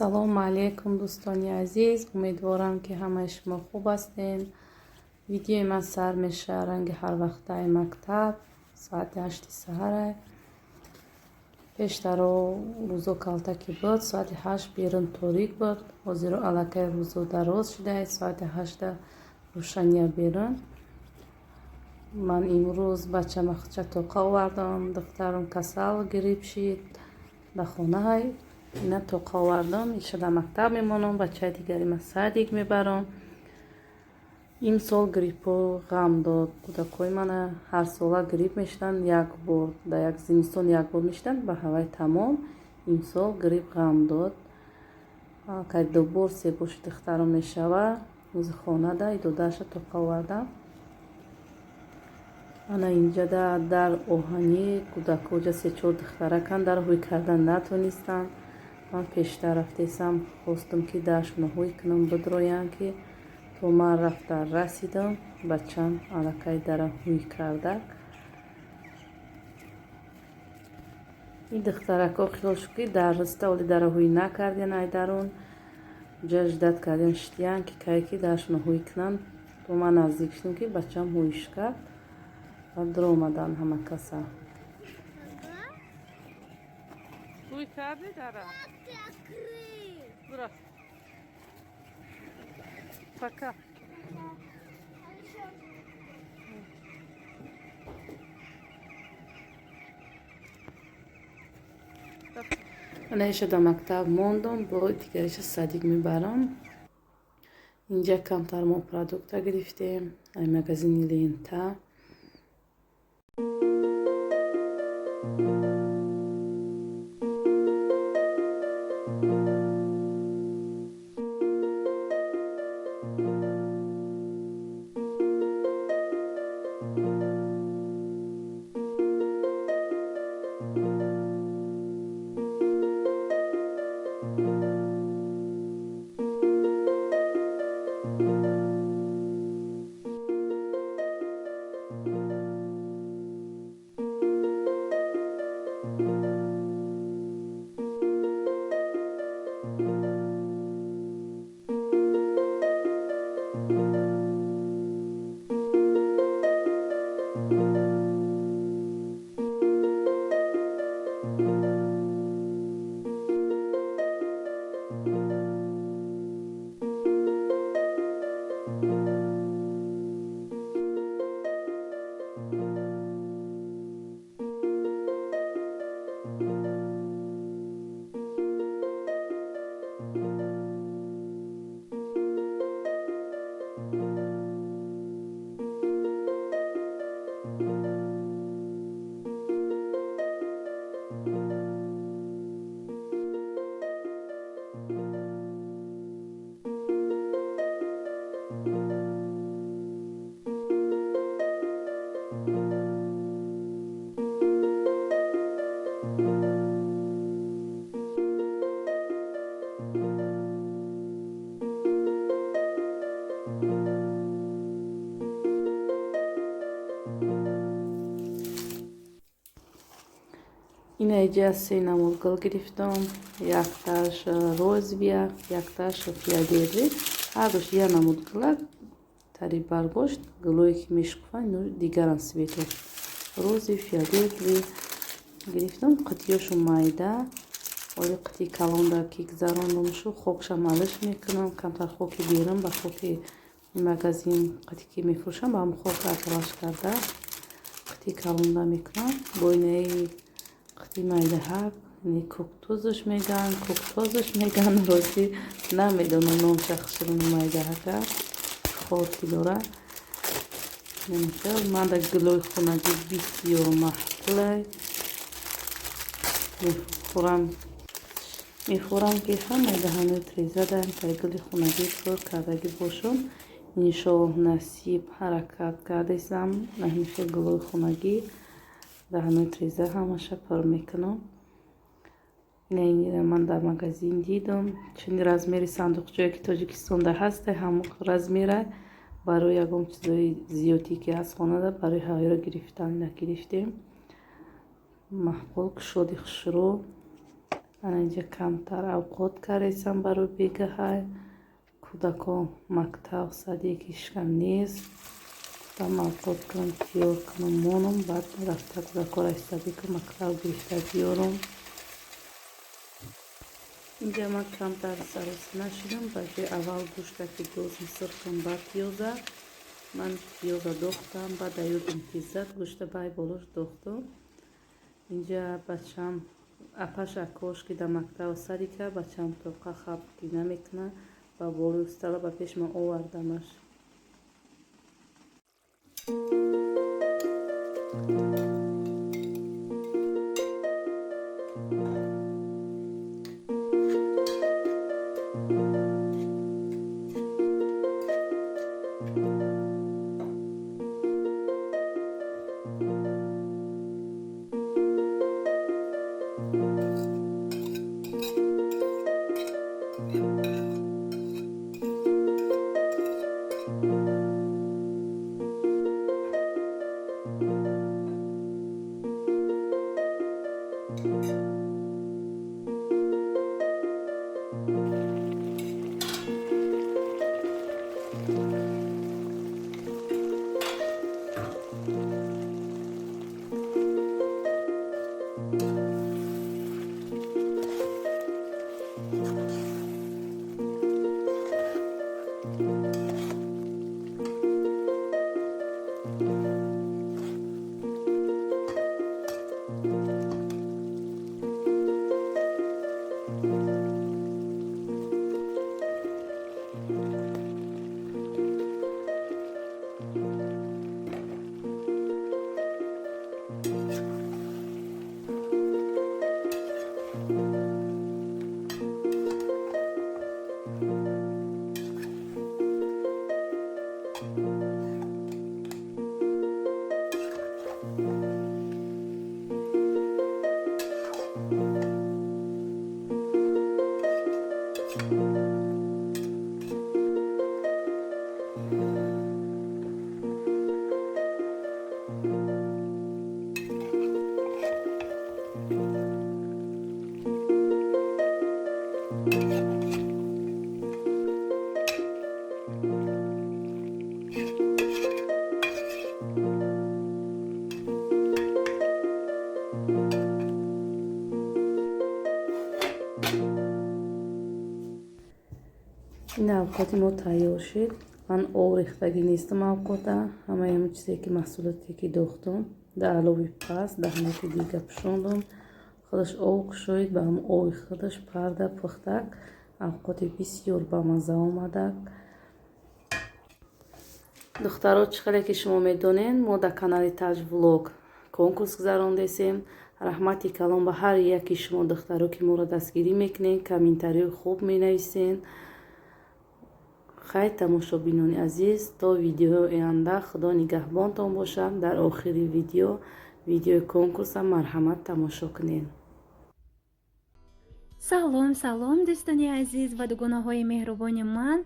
Ассалому алайкум, дӯстони азиз. Умедворам, ки ҳамаи шумо хуб ҳастен. Видеои ман сар мешавад ранги ҳарвақтаи мактаб, соати 8 саҳара. Пештаро рӯзо калтаки буд, соати 8 берун торик буд. Ҳозиро аллакай рӯзо дароз шудааст, соати 8 рӯшания берун. Ман имрӯз бачама худша тоқа овардам, духтарам касал грипп шид, дар хонаҳай. Ина тоқа овардам, иша дар мактаб мемонам, бачаи дигари ман садик мебарам. Имсол гриппо ғам дод кӯдакҳои мана. Ҳарсола грипп мешуданд, як бор дар як зимистон як бор мешуданд, ба ҳавай тамом. Имсол грипп ғам дод, кай ду бор, се бор шуд духтарам мешава. Рӯзи хонада и додаша тоқа овардам. Ана инҷада дар оҳанӣ кӯдакҳо ҷа се-чор духтараканд, дар ҳӯй кардан натонистанд. Ман пештар рафтесам, хостам, ки даршона ҳӯй кунам, бидроянд, ки то ман рафта расидам, бачам аллакай дара ҳӯй карда. Ин духтаракҳо хиёл шуд, ки дар риста оли дара ҳӯй накардиян, ай дарун ҷа ждать кардиян, шитиян, ки кай ки даршона ҳӯй кунанд. То ман наздик шудам, ки бачам ҳӯйш кард ва дуромадан ҳама каса. Ҳӯй карди дара? Ты открыл. Дура. Пока. А еще Ана иша дар мактаб мондам, бо дигариша садик мебарам. Инҷа камтар мо продукта гирифтем ай магазини «Лента». Ина иҷа се намуд гул гирифтам: якташ розовый, якташ фиолетовый. Ҳардуш як намуд гулак, тари баргошт гулое ки мешукуфанд, ино дигаран цветош. Розовый, фиолетовый гирифтам, қитиёшу майда. Оли қитии калонда ки гузарондамшу, хокша малиш мекунам, камтар хоки берун ба хоки магазин қити ки мефурӯшам, ба ҳамн хок аралаш карда қитии калонда мекунам. Бо инаи қити майдаҳак, куктузш мегӯянд, куктозш мегӯянд, ростӣ намедонам номша хушрӯну майдаҳака хор ки дора. Ман дар гулои хонагӣ бисёр маъқулай, мехӯрам, ки ҳамаи даҳанои трезада дар гули хонагӣ пур кардагӣ бошам. Иншоаллоҳ, насиб, ҳаракат кардесам, ҳамин гулои хонагӣ даҳанои треза ҳамаша пур мекунам. Ина ман дар магазин дидам, чунин размери сандуқчое ки Тоҷикистонда ҳаста, ҳамон размера барои ягон чизои зиёдӣ ки ҳаст хонада, барои ҳавоиро гирифтан. Ина гирифтем, маъқул, кушоди хушрӯ. Ана инҷа камтар авқот кардесам барои бегаҳай. Кӯдако мактаб садик ҳичкам нест. Гуфтам авқот кунам, тиёр кунам, монам, баъд рафта кӯдакоро аз садику мактаб гирифта биёрам. Инҷа ман камтар саросима шудам. Ба ҷои аввал гӯшта ки дозм сир кунам, баъд пиёза. Ман пиёза дохтам, баъд аёдам ки зад, гӯшта бай болош дохтам. Инҷа бачам апаш акош ки дар мактаб садика, бачам тоқа хаб ки намекуна, ба болои стола ба пеш ман овардамаш. Ин авқоти мо тайёр шуд. Ман об рехтагӣ нестам авқота. Ҳамаи ҳамин чизе ки маҳсулоте ки дохтам, дар алови паст, даҳнаки дига пӯшондам. Худаш об кушоид, ба ҳамон оби худаш парда пухтак. Авқоти бисёр бамазза омадак. Духтаро, чӣ хеле ки шумо медонед, мо дар канали Таҷ Влог конкурс гузарондесем. Раҳмати калон ба ҳар яки шумо духтаро, ки моро дастгирӣ мекунед, комментариҳои хуб менависед. Хай, тамошобинони азиз, то видеои оянда Худо нигаҳбонтон бошад. Дар охири видео, видеои конкурса марҳамат тамошо кунед. Салом, салом, дӯстони азиз ва дугонаҳои меҳрубони ман.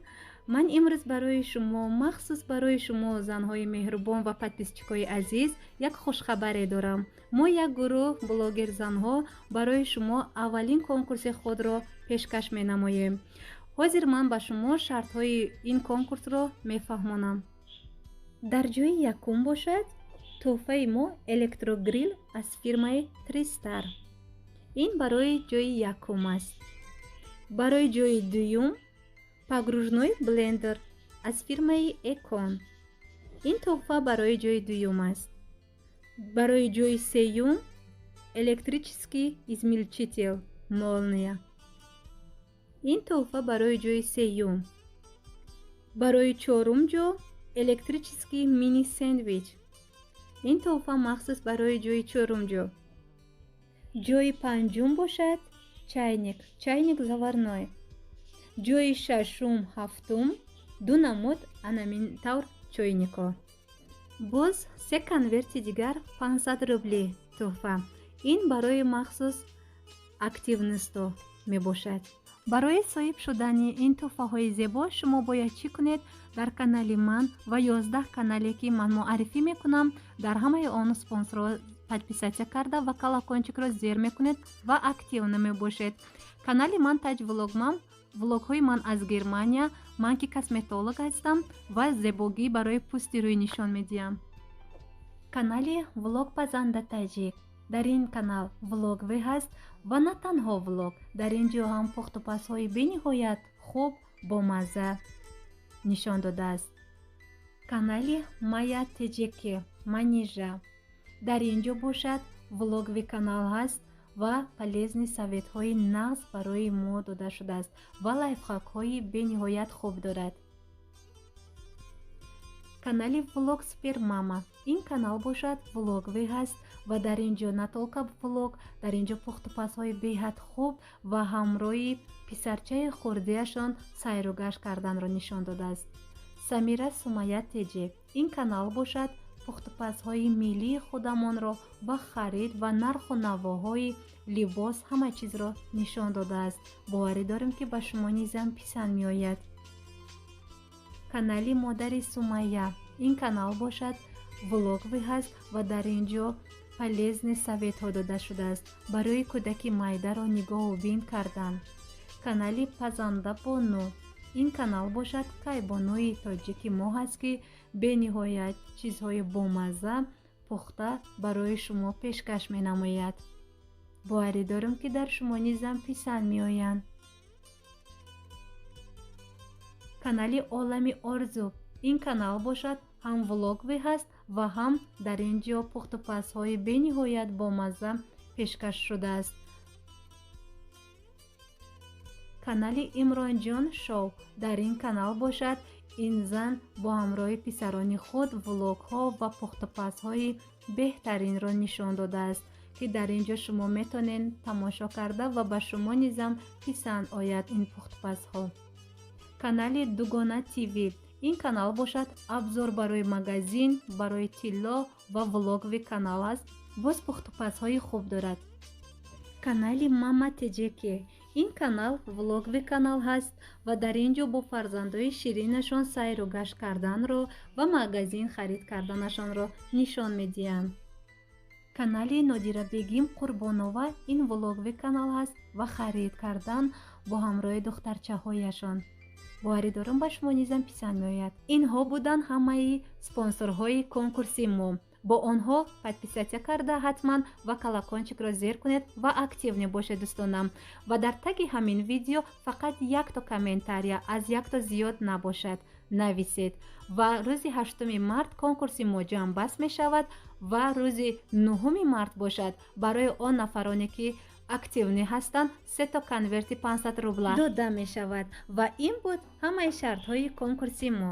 Ман имрӯз барои шумо, махсус барои шумо занҳои меҳрубон ва подписчикои азиз, як хушхабаре дорам. Мо як гурӯҳ блогерзанҳо барои шумо аввалин конкурси худро пешкаш менамоем. Ҳозир ман ба шумо шартҳои ин конкурсро мефаҳмонам. Дар ҷои якум бошад тӯҳфаи мо электрогрил аз фирмаи Тристар. Ин барои ҷои якум аст. Барои ҷои дуюм погружной блендер аз фирмаи Экон. Ин тӯҳфа барои ҷои дуюм аст. Барои ҷои сеюм электрический измельчитель Молния. Ин тӯҳфа барои ҷои сеюм. Барои чорум ҷо электрический мини сэндвич. Ин тӯҳфа махсус барои ҷои чорум ҷо. Ҷои панҷум бошад чайник, чайник заварной. Ҷои шашум, ҳафтум ду намуд анамин тавр чойнико. Боз се конверти дигар 500 рубли тӯҳфа. Ин барои махсус активнисто мебошад. Барои соҳиб шудани ин тӯҳфаҳои зебо шумо бояд чӣ кунед? Дар канали ман ва 11 канале ки ман муаррифӣ мекунам, дар ҳамаи он спонсорҳо Подписаться карда ва колокольчикро зер мекунед ва активно мебошед. Канали ман Таҷ Влогмам, влогҳои ман аз Германия. Ман ки косметолог ҳастам ва зебогӣ барои пӯсти рӯй нишон медиҳам. Канали Влог Пазанда Таҷик. Дар ин канал влоговый ҳаст ва на танҳо влог, дар ин ҷо ҳам пухтупазҳои бениҳоят хуб, бомазза нишон додааст. Канали Мая Теҷеке Манижа. Дар ин ҷо бошад, влоговый канал ҳаст ва полезный советҳои нағз барои мо дода шудааст ва лайфхакҳои бениҳоят хуб дорад. Канали Влог Супермама. Ин канал бошад, влоговый ҳаст ва дар ин ҷо на только влог, дар ин ҷо пухтупазҳои беҳад хуб ва ҳамроҳи писарчаи хурдиашон сайру гашт карданро нишон додааст. Самира Сумая Теҷе. Ин канал бошад, пухтупазҳои миллии худамонро ва харид ва нарху навоҳои либос, ҳама чизро нишон додааст. Боварӣ дорем, ки ба шумо низам писанд меояд. Канали Модари Сумайя. Ин канал бошад, влоговый ҳаст ва дар ин ҷо полезный советҳо дода шудааст барои кӯдаки майдаро нигоҳубин кардан. Канали Пазанда Бону. Ин канал бошад, кайбонуи тоҷики мо ҳаст, ки бениҳоят чизҳои бомазза пухта барои шумо пешкаш менамояд. Боварӣ дорем, ки дар шумо низам писанд меоянд. Канали Олами Орзу. Ин канал бошад, ҳам влоговый ҳаст ва ҳам дар ин ҷо пухтупазҳои бениҳоят бомазза пешкаш шудааст. Канали Имронҷон Шоу. Дар ин канал бошад, ин зан бо ҳамроҳи писарони худ влогҳо ва пухтупазҳои беҳтаринро нишон додааст, ки дар ин ҷо шумо метавонед тамошо карда ва ба шумо низам писанд ояд ин пухтупазҳо. Канали Дугона ТВ. Ин канал бошад, обзор барои магазин, барои тилло ва влоговый канал аст, боз пухтупазҳои хуб дорад. Канали Мама Теҷеке. Ин канал влоговый канал ҳаст ва дар ин ҷо бо фарзандои ширинашон сайру гашт карданро ва магазин харид карданашонро нишон медиҳанд. Канали Нодирабегим Қурбонова. Ин влоговый канал ҳаст ва харид кардан бо ҳамроҳи духтарчаҳояшон. Боварӣ дорам, ба шумо низам писанд меояд. Инҳо буданд ҳамаи спонсорҳои конкурси мо. Бо онҳо подписаться карда ҳатман ва колокольчикро зер кунед ва активный бошед, дӯстонам. Ва дар таги ҳамин видео фақат якто комментария, аз якто зиёд набошад, нависед. Ва рӯзи 8 март конкурси мо ҷамъбаст мешавад ва рӯзи 9 март бошад, барои он нафароне ки активный ҳастанд, сето конверти 500 рубла дода мешавад. Ва ин буд ҳамаи шартҳои конкурси мо.